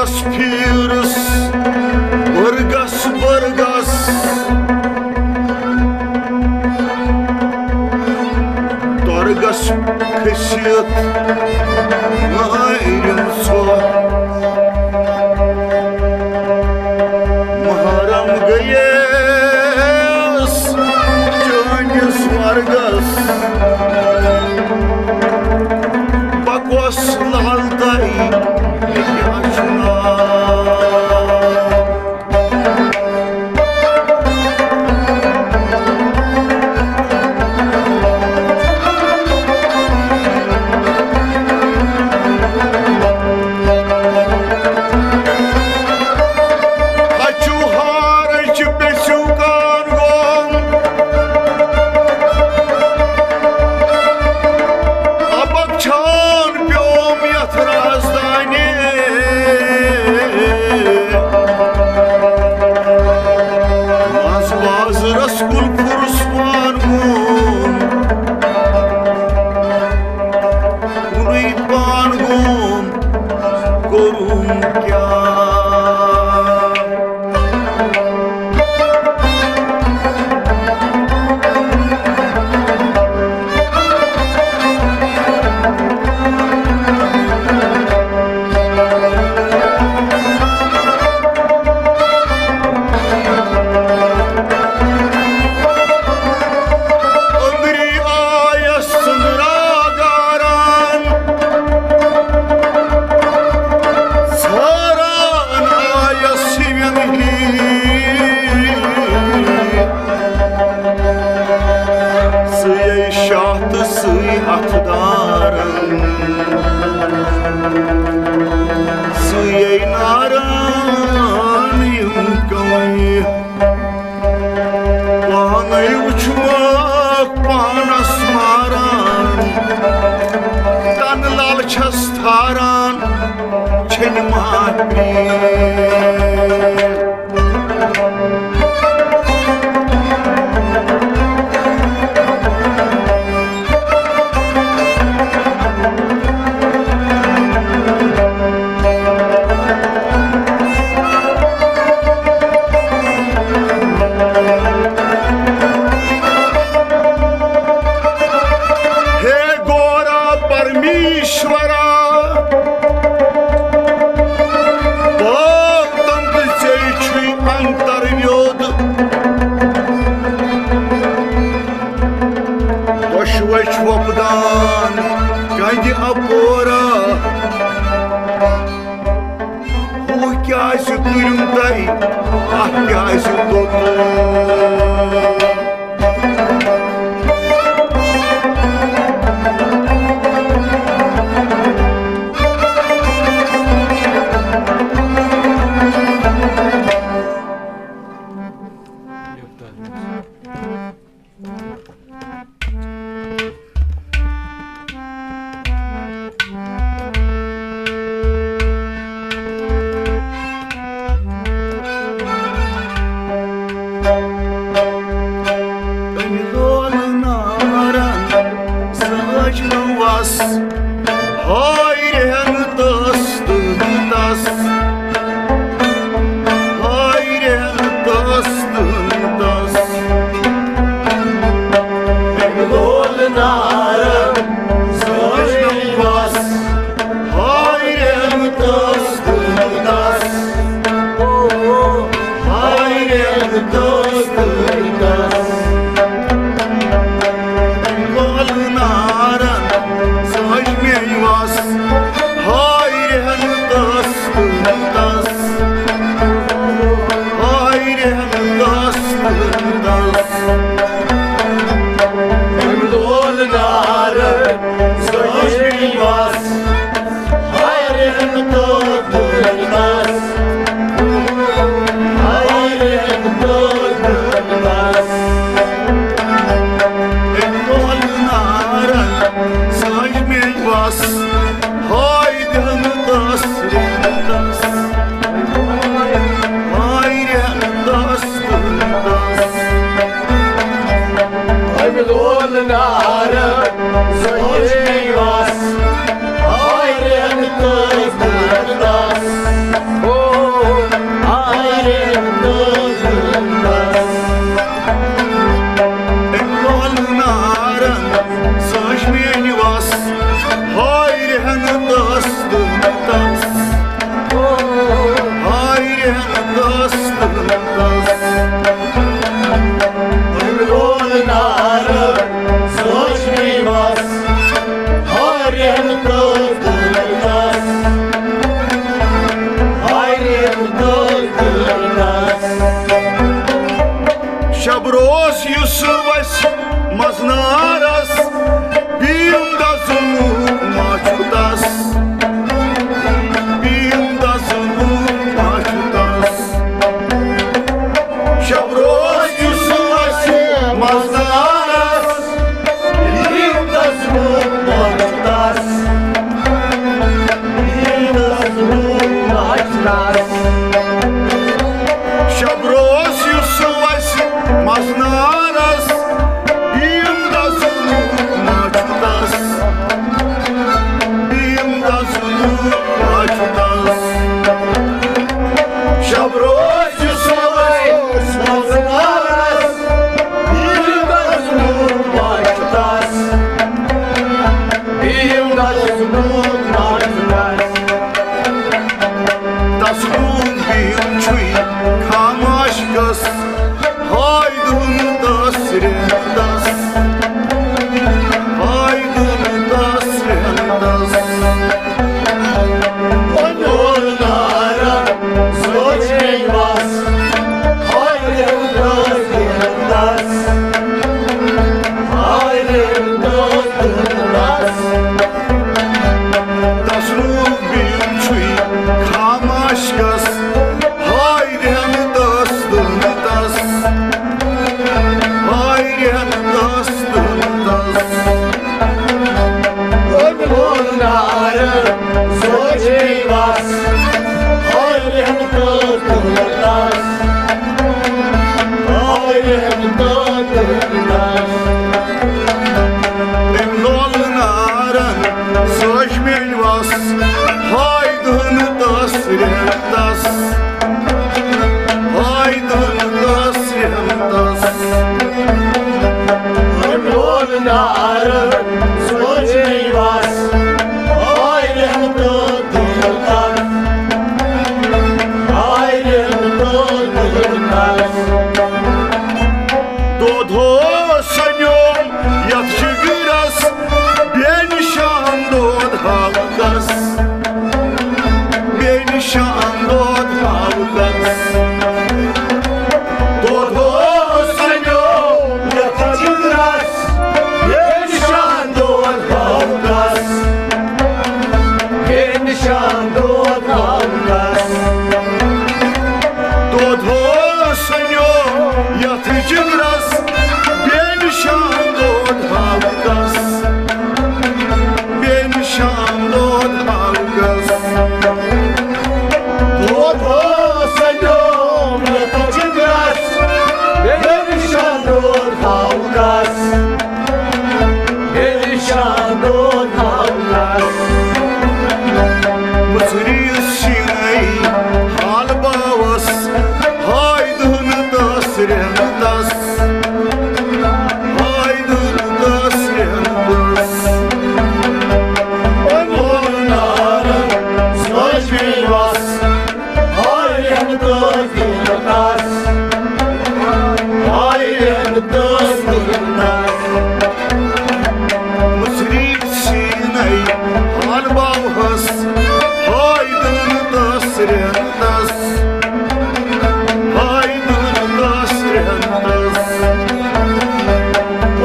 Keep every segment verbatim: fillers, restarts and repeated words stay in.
پھیٖرس Briggs Briggs, درگس کھٔسِتھ مٲرِم ژھۄٹھ۔ محرم گٔیَس چٲنِس ورگس، بکوس لال تائی، مےٚ کیٛاہ چھُ ناو؟ ہچوٗ ہارٕچ پژھیو کان گوم، اَبَک چھان پیوم یتھ رازدانہِ منٛز۔ بازرس کُن پھُرس پان گوم، کُنُے پان گوم، کوٚرُم کیٛاہ؟ أنٛدری آیس ژٔنٛدرا گاران، ژھاران آیس سِوٮ۪ن ہی۔ سُے شاہ تہٕ سُے اَتھٕ دارن، سُے نارن یِم کٲنہِ۔ پانے وُچھمکھ پانس ماران، تن لال چھس تھاران، چھنہِ ماہ پرین۔ ہے گورا پرمیشورا، گوتم تہٕ ژےٚ چھُے انتر ویود۔ دۄشوے چھِ وۄپدان کنٛدِ اپورا۔ ہُہ کیٛازِ تُرِم تۄہہِ؟ اَتھ کیٛازِ توٚت؟ مزنارس، بیم دزنُک ما چھُ تس؟ بیم دزنُک ما چھُ تس؟ شب روز یُس وسہِ مزنارس، بیم دزنُک ما چھُ تس؟ بیم دزنُک ما چھُ تس؟ شب روز یُس وسہِ مزنارس، بیم دزنُک ما چھُ تس؟ بیم دزنُک ما چھُ تس؟ شب روز یُس وسہِ مزنارس، بیم دزنُک ما چھُ تس؟ بیم دزنُک ما چھُ تس؟ تسلوم بیم چھُے خاماشکس، ہاے دُن تس رٮ۪تس، ہاے دُن تس رٮ۪تس۔ اونول نارن سوچ مےٚ وس، ہاے دُن تس رٮ۪تس، ہاے دُن تس رٮ۪تس۔ تسلوم بیم چھُے خاماشکس، ہاے رٮ۪تس دُن تس، ہاے رٮ۪تس دُن تس۔ اونول نارن سوچ مےٚ وس، ہاے رٮ۪تس دُن تس، ہاے رٮ۪تس دُن تس۔ تٔمۍ لول نارن سوچ مےٚ وس، ہاے دُن تس رٮ۪تس، ہاے دُن تس رٮ۪تس۔ اونول نارن سوچ مےٚ وس، ہاے رٮ۪تس دُن تس، ہاے رٮ۪تس دُن تس۔ دود ہو سنیوم یتھ جگرس، بے نشان دود ہاوکس، بے نشان دود ہاوکس۔ دود ہو سنیوم یتھ جگرس، بے نشان دود ہاوکس، بے نشان دود ہاوکس۔ دود ہو سنیوم یتھ جگرس، بے نشان دود ہاوکس، بے نشان دود ہاوکس۔ دود ہو سنیوم یتھ جگرس، بے نشان دود ہاوکس، بے نشان دود ہاوکس۔ مُژری سینے حال باوس، ہاے دُن تس رٮ۪تس، ہاے دُن تس رٮ۪تس۔ اونول نارن سوچ مےٚ وس، ہاے رٮ۪تس دُن تس، ہاے رٮ۪تس دُن تس۔ مُژری سینے حال باوس، ہاے دُن تس رٮ۪تس، ہاے دُن تس رٮ۪تس۔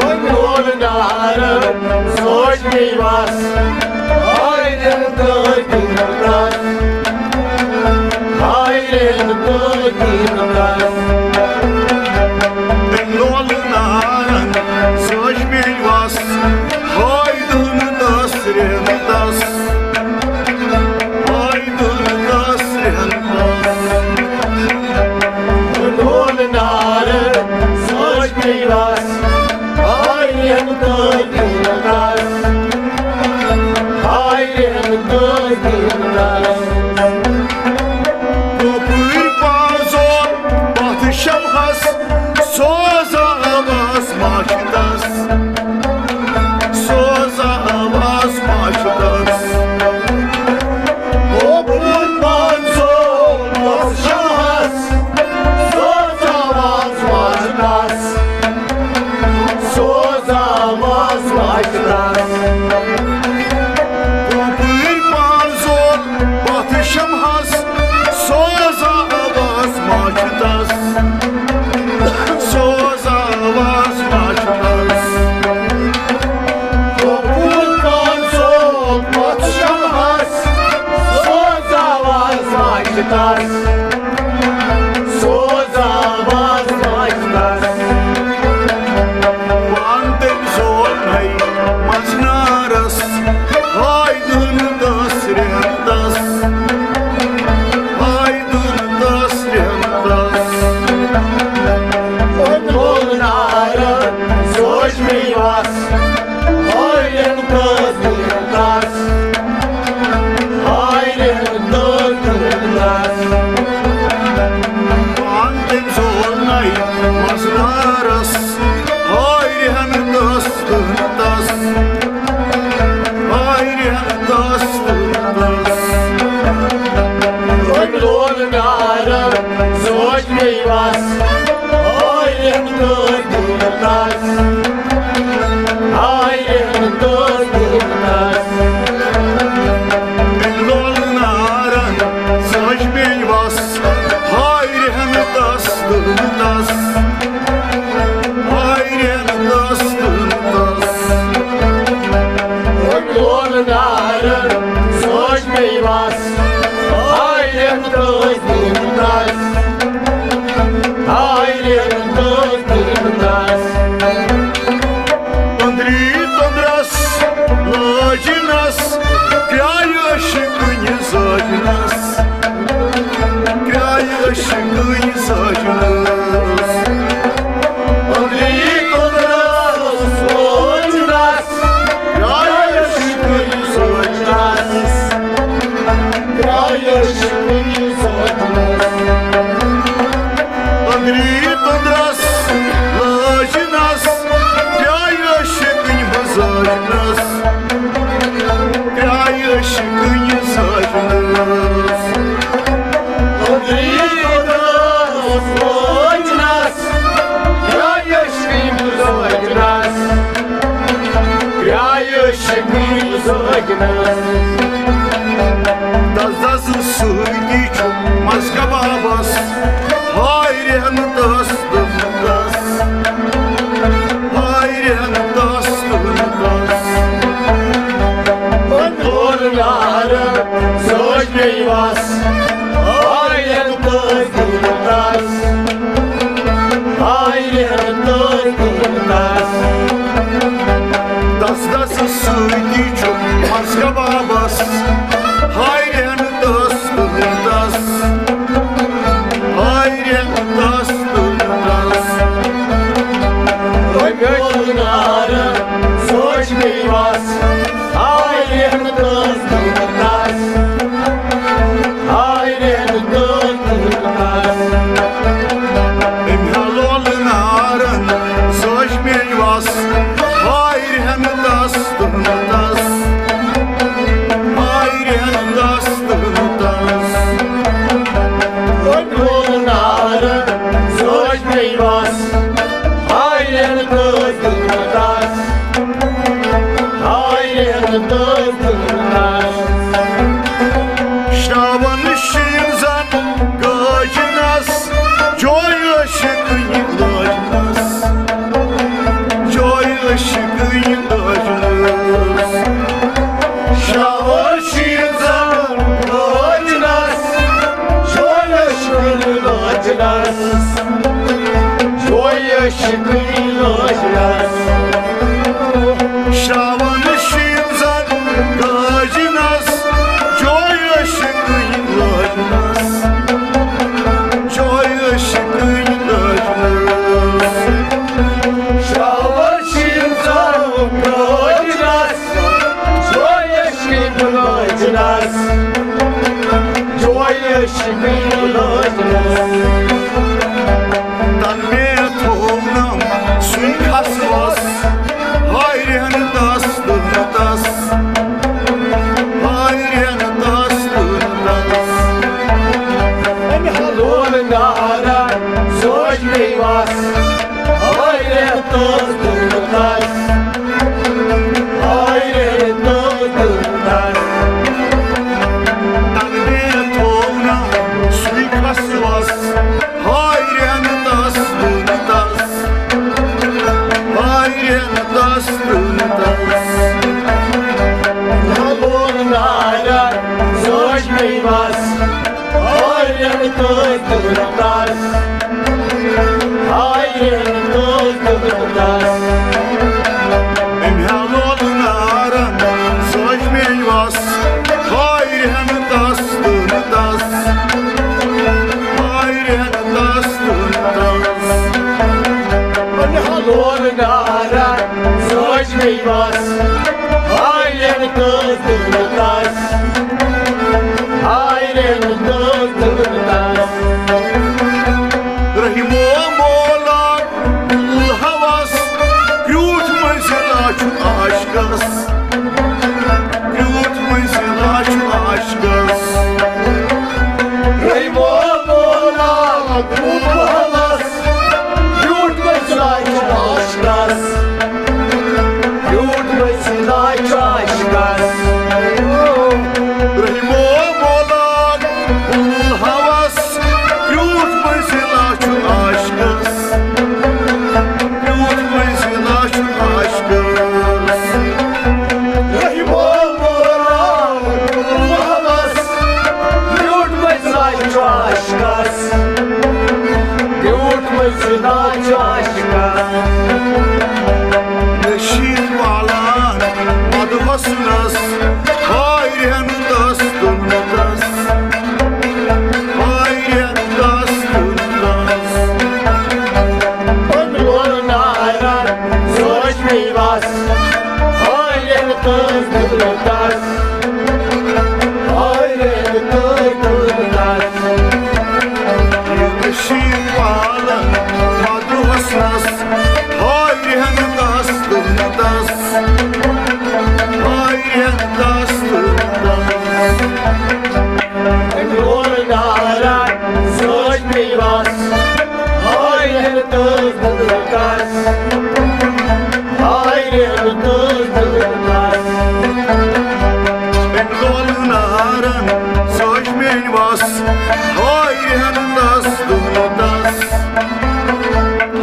اونول نارن سوچ مےٚ وس، ہاے رٮ۪تس دُن تس، ہاے رٮ۪تس دُن تس۔ اونول نارن سوچ مےٚ وس، ہاے دُن تس رٮ۪تس، ہاے دُن تس رٮ۪تس۔ اونول نارن سوچ مےٚ وس، ہاے رٮ۪تس دُن تس، ہاے رٮ۪تس دُن تس۔ کۄپٲرۍ پانزول پتھ شمہس، سوز آواز ماشتس، سوز آواز ماشتس۔ کۄپٲرۍ پانزول پتھ شمہس، سوز آواز ماشتس، سوز آواز ماشتس۔ کۄپٲرۍ پانزول تس، سوزا باز لج تس۔ پان تٔمۍ زول ہے مزنارس، ہاے دُن تس رٮ۪ن تس، ہاے دُن تس رٮ۪ن تس۔ أمۍ لول نارن سوچ مےٚ وس، ہاے رٮ۪ن تس دُن تس۔ ہاے رٮ۪ن تہٕ دُنس۔ پان تٔمۍ زول نَے مزنارس۔ ہاے رٮ۪ن تس دُنس۔ ہاے رٮ۪ن تس دُنس۔ أمۍ لول نارن سوچ مےٚ وس۔ ہاے رٮ۪ن تہٕ دُنس۔ ہاے رٮ۪ن تہٕ دُنس۔ أمۍ لول نارن سوچ مےٚ وس۔ ہاے رٮ۪ن تس دُنس۔ ہاے رٮ۪ن تس دُنس۔ أمۍ لول نارن سوچ مےٚ وس۔ ہاے رٮ۪ن تہٕ دُنس۔ ہاے رٮ۪ن تہٕ دُنس۔ تندری تندرس لٲجنس، پیایہِ عشقٕنۍ زٲجنس۔ پیایہِ عشقٕنۍ زٲجنس۔ تندری تندرس لٲجنس، پیایہِ عشقٕنۍ زٲجنس۔ پیایہِ عشقٕنۍ زٲجنس۔ تندری تندرس لٲجنس، پیایہِ عشقٕنۍ بہٕ زٲجنس۔ پیایہِ عشقٕنۍ زٲجنس۔ تندری تندرس لٲجنس، پیایہِ عشقٕنۍ بہٕ زٲجنس۔ پیایہِ عشقٕنۍ زٲجنس۔ دس دس سۭتی چھُ مس کبابس، ہاے رٮ۪ن تس دُنس۔ ہاے رٮ۪ن تس دُنس۔ أمۍ لول نارن سوچ مےٚ وس۔ ہاے رٮ۪ن تس دُنس۔ ہاے رٮ۪ن تس دُنس۔ دس دس سۭتی چھُ مس کبابس، ہاے رٮ۪ن تس دُنس۔ ہاے رٮ۪ن تس دُنس۔ أمۍ لول نارن سوچ مےٚ وس۔ ہاے رٮ۪ن تس دُنس۔ ہاے رٮ۪ن تس دُنس۔ أمۍ لول نارن سوچ مےٚ وس۔ ہاے رٮ۪ن تس دُنس۔ ہاے رٮ۪ن تس دُنس۔ أمۍ لول نارن سوچ مےٚ وس۔ ہاے رٮ۪ن تس دُنس۔ ہاے رٮ۪ن تس دُنس۔ شراون شیٖن زن گٲجنس، جوے عشقٕنۍ لٲجنس۔ جوے عشقٕنۍ لٲجنس۔ شراون شیٖن زن گٲجنس، جوے عشقٕنۍ لٲجنس۔ جوے عشقٕنۍ لٲجنس۔ شراون شیٖن زن گٲجنس، جوے عشقٕنۍ لٲجنس۔ جوے عشقٕنۍ لٲجنس۔ شراون شیٖن زن گٲجنس، جوے عشقٕنۍ لٲجنس۔ جوے عشقٕنۍ لٲجنس۔ تن مےٚ تھوونم سُے کھس وس، ہاے رٮ۪ن تس دُنس۔ ہاے رٮ۪ن تس دُنس۔ أمۍ لول نارن سوچ مےٚ وس۔ ہاے رٮ۪ن تس دُنس۔ ہاے رٮ۪ن تس دُنس۔ تن مےٚ تھوونم سُے کھس وس، ہاے رٮ۪ن تس دُنس۔ ہاے رٮ۪ن تس دُنس۔ لول نارن سوچ مےٚ وس۔ تہٕ دُلتَس، ہاے رحم تہٕ دُلتَس۔ أمۍ ہا لول نارن سۄج میٲنۍ وس، ہاے رحم تس دُلتَس، ہاے رحم تس دُلتَس۔ أمۍ ہا لول نارن سۄج میٲنۍ وس، ہاے رحم تہٕ دُلتَس۔ ہاے رحم تہٕ دُلتَس۔ رحمو مولا گُل ہوس، کیُتھ منزلہ چھُ عاشقس، کیُتھ منزلہ چھُ عاشقس۔ رحمو مولا گُل ہوس، کیُتھ منزلہ چھُ عاشقس، کیُتھ منزلہ چھُ عاشقس۔ رحمو مولا گُل ہوس، کیُتھ منزلہ چھُ عاشقس، کیُتھ منزلہ چھُ عاشقس۔ رحمو مولا گُل ہوس، کیُتھ منزلہ چھُ عاشقس، کیُتھ منزلہ چھُ عاشقس۔ نشیٖن والان مدحسنس، ہاے رحم تس دُلتَس، ہاے رحم تس دُلتَس۔ أمۍ لول نارن سۄج میٲنۍ وس، ہاے رحم تہٕ دُلتَس، ہاے رحم تہٕ دُلتَس۔ یہِ نشیٖن والن مدحسنس، ہاے رحم تس دُلتَس، ہاے رحم تس دُلتَس۔ أمۍ لول نارن سۄج میٲنۍ وس، ہاے رحم تہٕ دُلتَس، ہاے رحم تہٕ دُلتَس۔ أمۍ لول نارن سۄج میٲنۍ وس، ہاے رحم تس دُلتَس،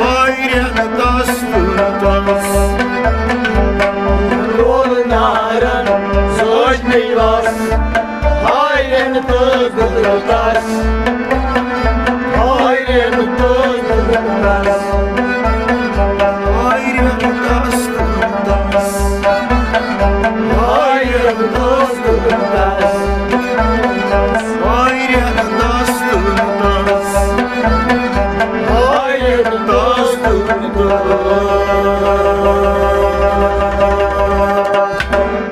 ہاے رحم تس دُلتَس۔ لول نارن سۄج میٲنۍ وس، ہاے رحم تہٕ دُلتَس، ہاے رحم تہٕ دُلتَس۔ ہاے رحم تس دُلتَس، ہاے رحم تہٕ